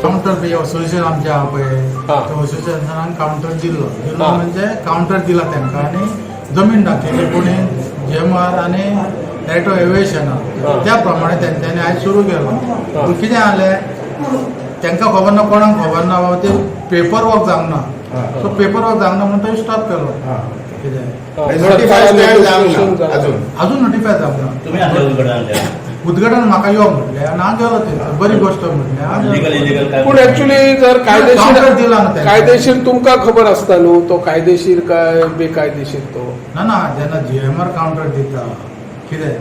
Counter पळय association आमचें आहा पळय, त्या असोसिएशनान कावंटर दिल्लो दिल्लो म्हणजे कावंटर दिला तांकां आनी जमीन दाखयली कोणी जीएमआर आनी डायरेक्टर एविएशना. त्या प्रमाणे तेंच्यांनी आयज सुरू केलो. पूण कितें जालें, तांकां खबर ना, कोणाक खबर ना बाबा, ते पेपर वर्क जावंक ना. सो पेपर वर्क जावंक ना म्हणून तो स्टॉप केलो. कितें नोटिफाय जावंक ना अजून. अजून नोटिफाय जावंक ना. तुम्ही आणलं उद्घाटन आणलं. उद्घाटन म्हाका यो म्हटलें आनी हांव गेलो थंय. बरी गोश्ट म्हटलें, हांव लिगल गेलो. इलिगल काय? पूण ऍक्च्युली जर काउंटर कायदेशीर दिला ना त्यांनी. कायदेशीर तुमकां खबर आसता न्हू तो कायदेशीर काय बेकायदेशीर तो. ना ना, जेन्ना जीएमआर काउंटर दिता कितें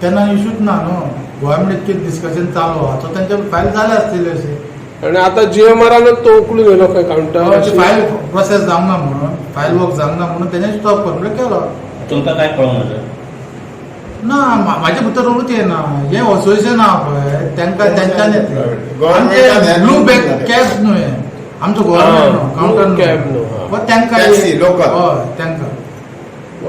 तेन्ना इशूच ना न्हू. गोव्हर्मेंट इतकें डिस्कशन चालू आहा, सो तेंचे फायल जाले आसतले अशें. आणि आता जीएमआरानच तो उखलून गेलो खंय काउंटर. फायल प्रोसेस जावंक ना म्हणून, फायल वर्क जावंक ना म्हणून तेणें स्टॉप कर म्हणल्यार केलो. तुमकां काय कळोंक ना? ना, म्हाजे भितर रोलूच येना. हें असोसिएशन आहा पळय, तांकां तेंच्यांनी Government आमचे ब्लू बॅग कॅब न्हू हें आमचो गव्हर्मेंट न्हू काउंटर blue cab न्हू, हा. न्हू तांकां. Taxi, local. हय, तांकां.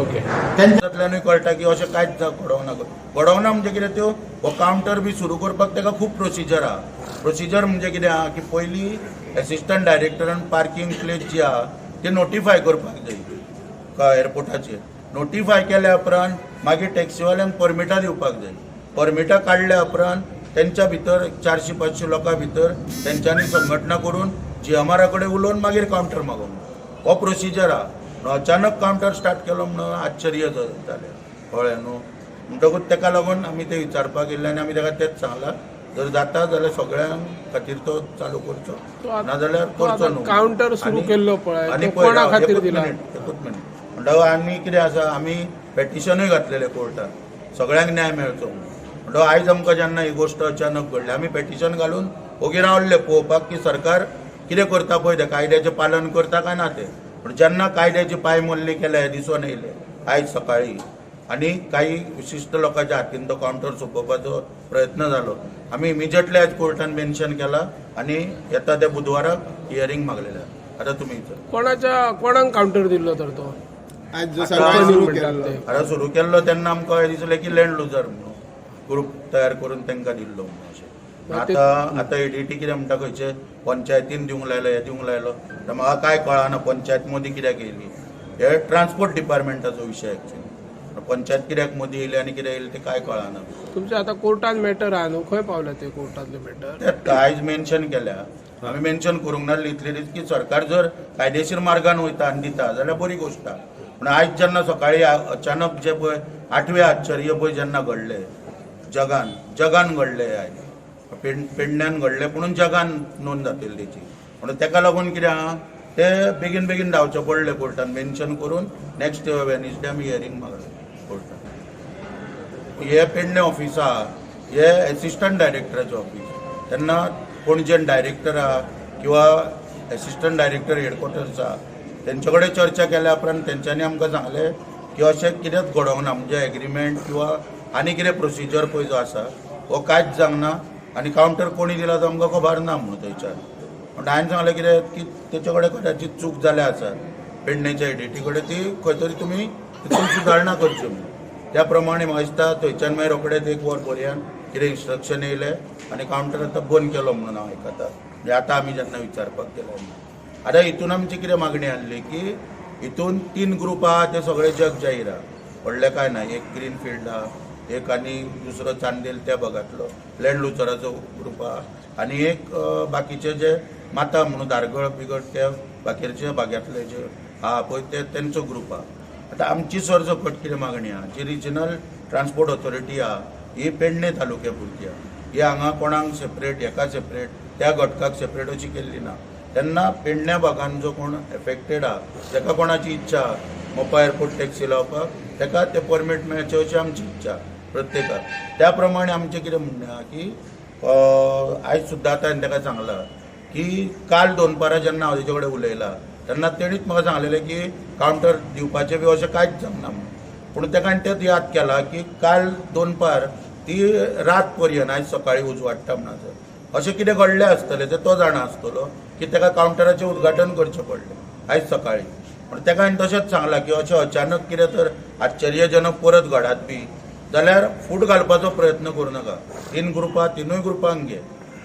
ओके. तेंच्या तातूंतल्यानूय कळटा की अशें कांयच घडोवंक ना. घडोवंक ना म्हणजे कितें, त्यो हो कावंटर बी सुरू करपाक ताका खूब प्रोसिजर आहा. प्रोसिजर म्हणजे कितें आहा की पयलीं एसिस्टंट डायरेक्टरान पार्किंग प्लेस जी आहा ती नोटिफाय करपाक जाय एअरपोर्टाचेर. नोटिफाय केल्या उपरांत मागीर टॅक्सीवाल्यांक परमिटां दिवपाक जाय. परमिटां काडल्या उपरांत तेंच्या भितर 400-500 लोकां भितर तेंच्यांनी संघटना करून जीएमआरा कडेन उलोवन मागीर कावंटर मागोवंक, हो प्रोसिजर आहा. अचानक कावंटर स्टार्ट केलो म्हणून आश्चर्य जालें, कळ्ळें न्हू. म्हणटकूच तेका लागून आमी ते विचारपाक येयल्ले आनी आमी तेका तेंच सांगलां, जर जाता जाल्यार सगळ्यां खातीर तो चालू करचो, नाजाल्यार तो करचो आता न्हू. काउंटर सुरू केल्लो पळय, आनी तो पळय, कोणा राव, खातीर एकूच दिला? मिनिट, एकूच मिनिट. म्हणटकूच आनी कितें आसा, आमी पेटिशनूय घातलेलें कोर्टात सगळ्यांक न्याय मेळचो म्हणून. म्हणटकूच आयज आमकां जेन्ना ही गोश्ट अचानक घडली, आमी पेटिशन घालून ओगी रावल्ले पळोवपाक की सरकार कितें करता पळय, तें कायद्याचें पालन करता काय ना तें. पूण जेन्ना कायद्याची पायमल्ली केल्या हें दिसून येयलें आयज सकाळी आनी काही विशिश्ट लोकांच्या हातीन तो कावंटर सोंपोवपाचो प्रयत्न जालो, आमी इमिजिएटली आयज कोर्टान मेन्शन केला आनी येता त्या बुधवाराक हियरींग मागलेलें. आतां तुमी विचार. कोणाच्या कोणाक काउंटर दिल्लो तर तो? आज जो सकाळी सुरू केल्लो. आतां सुरू केल्लो तेन्ना आमकां दिसलें की लँड लुजर म्हणून ग्रूप तयार करून तांकां दिल्लो म्हणून अशें. आतां आतां एडीटी कितें म्हणटा, खंयचे पंचायतीन दिवंक लायलो, हें दिवंक लायलो. आतां म्हाका कांय कळना पंचायत मदीं कित्याक येयली. हे ट्रान्सपोर्ट डिपार्टमेंटाचो विशय एक्चुअली. पंचायत कित्याक मदीं येयली आनी कितें येयलें तें कांय कळना. तुमचे आता कोर्टान मॅटर आहा न्हू, खंय पावला ते कोर्टांतले मॅटर? ते आयज मेन्शन केल्या. आमी मेन्शन करूंक नासली इतली दीस की सरकार जर कायदेशीर मार्गान वयता आनी दिता जाल्यार बरी गोश्ट आहा. पूण आयज जेन्ना सकाळी अचानक जे पळय आठवें आश्चर्य पळय जेन्ना घडलें जगान, जगान घडलें, आयज पेडण्यान घडलें पुणून जगान नोंद जातली तेची. म्हणून तेका लागून कितें आहा, ते बेगीन बेगीन धांवचें पडलें कोर्टान मेन्शन करून नेक्स्ट वेनसडे आमी हियरींग मागलें कोर्टान. हे पेडणे ऑफिस आहा, हे एसिस्टंट डायरेक्टराचें ऑफिस. तेन्ना पणजेन डायरेक्टर आहा किंवा एसिस्टंट डायरेक्टर हेडक्वॉर्टर्स आहा, तेंचे कडेन चर्चा केल्या उपरांत तेंच्यांनी आमकां सांगलें की अशें कितेंच घडोवंक ना, म्हणजे एग्रीमेंट किंवा आनी कितें प्रोसिजर पळय जो आसा हो कांयच जावंक ना आनी कावंटर कोणी दिला तो आमकां खबर ना म्हणून थंयच्यान. म्हणटा हांवें सांगलें कितें की तेचे कडेन कदाचीत चूक जाल्या आसत पेडणेच्या एडीटी कडेन, ती खंय तरी तुमी तितून सुदारणा करची म्हणून. त्या प्रमाणे म्हाका दिसता थंयच्यान मागीर रोखडेच एक वर पर्यंत कितें इन्स्ट्रक्शन येयलें आनी कावंटर आतां बंद केलो म्हणून हांव आयकता. म्हणजे आतां आमी जेन्ना विचारपाक गेले, आतां हितून आमची कितें मागणी आहली की हितून 3 ग्रुप आहा ते सगळे जग जाहीर आहा, व्हडलें कांय ना. एक ग्रीन फिल्ड आहा, एक आनी दुसरो चांदेल त्या भागांतलो लँड लुजराचो ग्रुप आहा आनी एक बाकीचे जे माता म्हणून धारगळ बिगड त्या बाकीच्या भागांतले जे आहा पळय ते तेंचो ग्रुप आहा. आतां आमची सरसकट कितें मागणी आहा, जी रिजनल ट्रान्सपोर्ट ऑथॉरिटी आहा ही पेडणे तालुक्या पुरती आहा. ही हांगा कोणाक सेपरेट, हेका सेपरेट, त्या घटकाक सेपरेट अशी केल्ली ना. तेन्ना पेडण्या भागान जो कोण एफेक्टेड आहा, जाका कोणाची इच्छा आहा मोपा एअरपोर्ट टॅक्सी लावपाक, ताका ते परमीट मेळचें अशी आमची इच्छा प्रत्येकाक. त्या प्रमाणे आमचें कितें म्हणणें आहा की आयज सुद्दां आतां हांवें ताका सांगलां की काल दोनपारां जेन्ना हांव तेजे कडेन उलयलां तेन्ना तेणीच म्हाका सांगलेलें की कावंटर दिवपाचें बी अशें कांयच जावंक ना म्हणून. पूण ताका हांवें तेंच याद केला की काल दोनपार ती रात पर्यंत आयज सकाळीं उजवाडटा म्हणसर अशें कितें घडलें आसतलें तें तो जाणा आसतलो की ताका कावंटराचें उद्घाटन करचें पडलें आयज सकाळीं. पूण ताका हांवें तशेंच सांगलां की अशें अचानक कितें तर आश्चर्यजनक परत घडात बी जाल्यार फूट घालपाचो प्रयत्न करूं नाका. 3 ग्रुपां, तिनूय ग्रुपांक घे.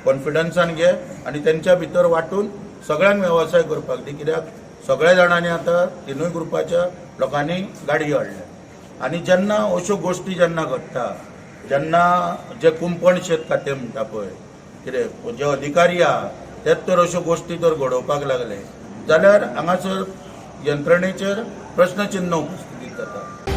कॉन्फिडन्सान घे आनी तेंच्या भितर वांटून सगळ्यांक वेवसाय करपाक दी. कित्याक सगळ्या जाणांनी आतां तिनूय ग्रुपाच्या लोकांनी गाडयो हाडल्या आनी जेन्ना अश्यो गोश्टी जेन्ना घडटा, जेन्ना जे कुंपण शेत खातें म्हणटा पळय, कितें जे अधिकारी आहा तेच तर अश्यो गोश्टी जर घडोवपाक लागले जाल्यार हांगासर यंत्रणेचेर प्रश्नचिन्ह उपस्थित जाता.